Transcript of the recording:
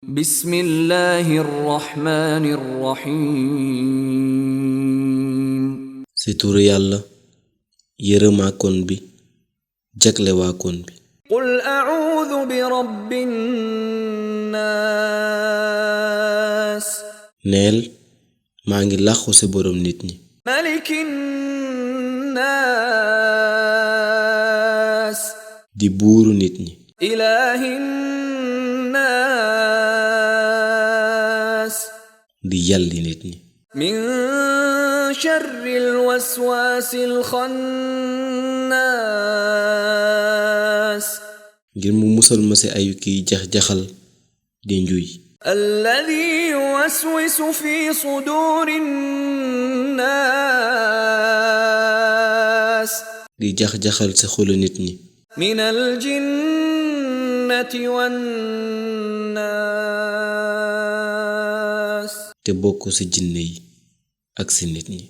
بسم الله الرحمن الرحيم ci turu yàlla yërëmaakoon bi jaglewaakoon bi قل أعوذ برب الناس neel maa ngi làqu ci boroom nit ñi ملك الناس di buuru nit ñi إله الناس di yàlli nit ñi من شر الوسواس الخناس ngir mu musal ma ci ayu kiy jax-jaxal di njuy الذي يوسوس في صدور الناس di jax-jaxal ci xolu nit ñi من الجنة والناس te bokk ci jinne yi ak ci nit ñi